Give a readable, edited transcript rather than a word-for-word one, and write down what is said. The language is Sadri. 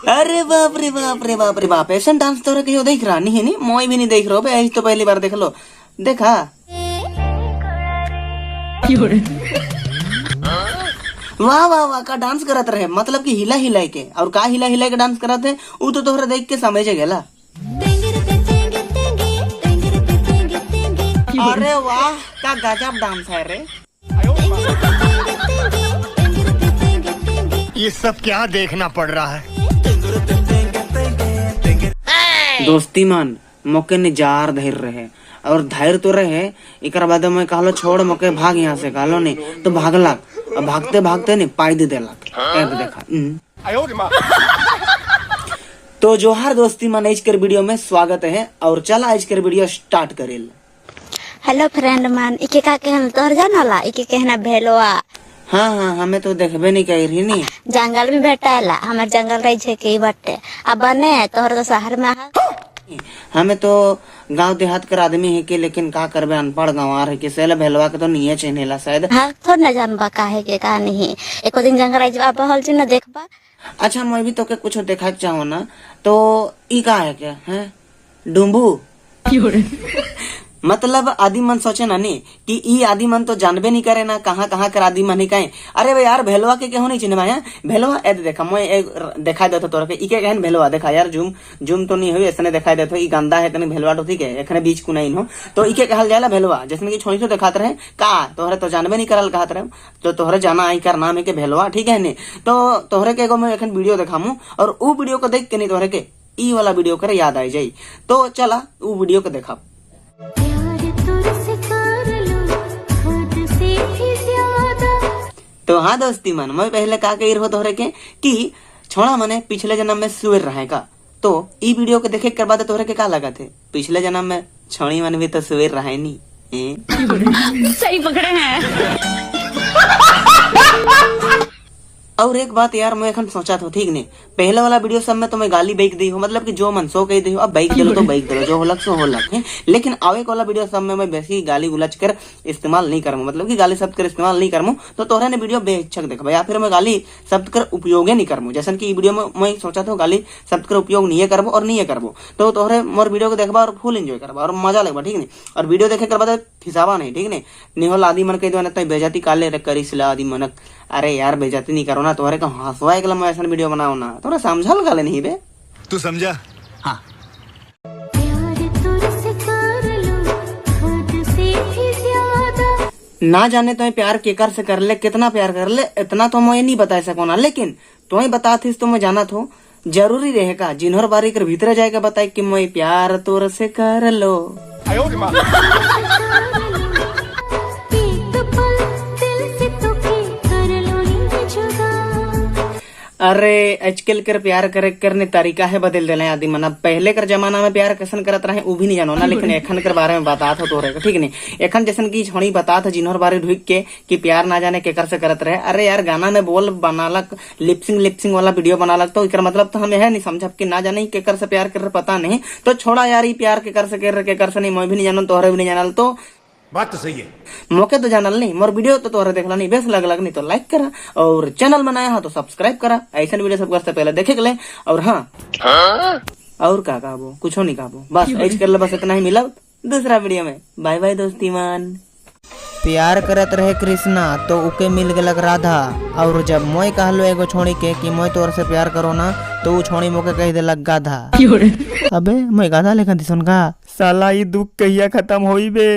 अरे बाप रे बाप रे बाप रे बाप, ऐसा डांस तोरा कहियो देख रहा नहीं है? नहीं, मोई भी नहीं देख रहा बे, ऐसे तो पहली बार देख लो। देखा, वाह वाह वाह, का डांस करत रहे, मतलब कि हिला हिला के, और का हिला हिला के डांस करत है उ तो तोहरा देख के समझ गेला। अरे वाह, का गजब डांस है रे। ये सब क्या देखना पड़ रहा है? दोस्ती मान मौके ने जार धैर रहे और धैर्य तो रहे, एक बाद मैं कहलो छोड़ मौके भाग यहाँ से, कहलो नहीं तो भागलक और भागते भागते नहीं पाई दे देलक। देखा। तो जोहार दोस्ती मन, आज के वीडियो में स्वागत है और चल आज के वीडियो स्टार्ट करेल। हेलो फ्रेंड मन, इके का कहन तोहर जानला? इके कहना भेलवा। हाँ हाँ, हमें तो देखबे नहीं कही रही नी। जंगल में भेटाला, हमार जंगल रही छे के बटे अब बने तोहर तो शहर में। हमें तो गांव देहात कर आदमी है के, लेकिन का करबे अनपढ़ गंवार है के, सेल भेलवा के तो नहीं चिन्हेला शायद। हाँ, थोड़ ना जानबा काहे के का नहीं, एको दिन जंगल आई जब हल ना देखबा। अच्छा, मैं भी तो के कुछ देखा चाहो ना, तो ई का है क्या है डुम्बू? मतलब आदि मन सोचे ना नी कि ई आदि मन तो जानबे नहीं करे ना कहाँ कहाँ कर आदि मन ही कहे। अरे भाई यार, भेलवा के केहू नहीं चिन्हबा है भेलवा? ए देखा, मैं एक दिखाई देतो तोरा के, इके कहन भेलवा। देखा यार, जूम जूम तो नहीं हुई, ऐसने दिखाई देतो ई गंदा है तने भेलवा तो ठीक है, एखने बीच कुना इन हो तो इके कहल जाला भेलवा। जैसे कि छोई तो दिखात रहे का तोहरे तो जानबे नहीं करल कहत रहे, तो तोहरे जाना आई कर नाम है के भेलवा, ठीक है नी? तो तोहरे के एगो मैं एखन वीडियो दिखामू और ऊ वीडियो को देख के नहीं तोहरे के ई वाला वीडियो करे याद आई जाई। तो चला ऊ वीडियो को देखा। तो हाँ दोस्ती मन, मैं पहले का कही रहो तोहरे के कि छोड़ा मने पिछले जन्म में सुअर रहे का, तो ई वीडियो के देखे के बाद तोहरे के का लगा थे पिछले जन्म में छोड़ी मन भी तो सुअर रहे नी? सही पकड़े हैं। और एक बात यार, मैं एखन सोचा था ठीक नहीं, पहले वाला वीडियो सब में तो मैं गाली बेच दी हूँ, मतलब कि जो मन सो कह दी हूँ, अब बैक दिलो तो बैक दिलो, जो होलक सो होलक है। लेकिन आवे वाला वीडियो सब में मैं बेसी गाली गुलच कर इस्तेमाल नहीं करूँ, मतलब कि गाली शब्द कर इस्तेमाल नहीं करूँ, तो तोहरे ने वीडियो बेइच्छक देखा, या फिर मैं गाली शब्द कर उपयोग नहीं करूँ। जैसे कि वीडियो में मैं सोचा था गाली शब्द कर उपयोग नहीं करबो और नहीं करबो, तो तोहरे मोर वीडियो को देखबा और फुल एंजॉय करबा और मजा लगबा, ठीक नहीं? और वीडियो देखे कर बाद फिसावा नहीं, ठीक नहीं? निहोल आदि मन कह दो ना बेजाती काले करी आदि मनक, अरे यार बेजाती नहीं करो ना, तोहरे का हंसवा एक लम्बा ऐसा वीडियो बनाओ ना, थोड़ा समझल गले नहीं बे। तू समझा? हाँ। ना जाने तो प्यार केकर से कर ले, कितना प्यार कर ले, इतना तो मैं नहीं बता सको ना, लेकिन तुम्हें बता थी तो मैं जाना थो जरूरी रहेगा जिन्होर बारी कर भीतर जाएगा बताए कि मैं प्यार तोर से कर लो। अरे आजकल कर प्यार करे करने तरीका है बदल देना आदि मन। अब पहले कर जमाना में प्यार कैसन करत रहे उ भी नहीं जानो ना, लेकिन एखन कर बारे में बता था तोरे ठीक नहीं? एखन जैसन की छोड़ी बता था जिन्होर बारे ढुक के कि प्यार ना जाने केकर से करत रहे। अरे यार गाना में बोल बनालक, लिपसिंग लिपसिंग वाला वीडियो बनालक, तो एकर मतलब तो हमें है नहीं समझब कि ना जाने केकर से प्यार कर पता नहीं। तो छोड़ा यार ये प्यार केकर से कर केकर से नहीं, मैं भी नहीं जानल तोहरे भी नहीं जानल, तो बात तो सही है, मौके तो जानल नहीं, मोर वीडियो तो तोहरे देखला नहीं, बेस लगलक नहीं तो लाइक करा और चैनल बनाया हाँ तो सब्सक्राइब करा, ऐसा वीडियो सब से पहले देखे के ले। और हाँ, और का कहबो, कुछो नहीं कहबो, बस ऐस कर ले, बस इतना ही। मिलब दूसरा वीडियो में, बाय बाय दोस्ती मान। प्यार करत रहे कृष्णा तो उके मिल गलक राधा, और जब मोय कहलो एगो छोड़ी के कि मोय तोर से प्यार करो ना, तो उ छोड़ी मोके कह देलक गाधा। अबे मोय गाधा लेखन दिसन का, साला ई दुख कहिया खत्म होई बे।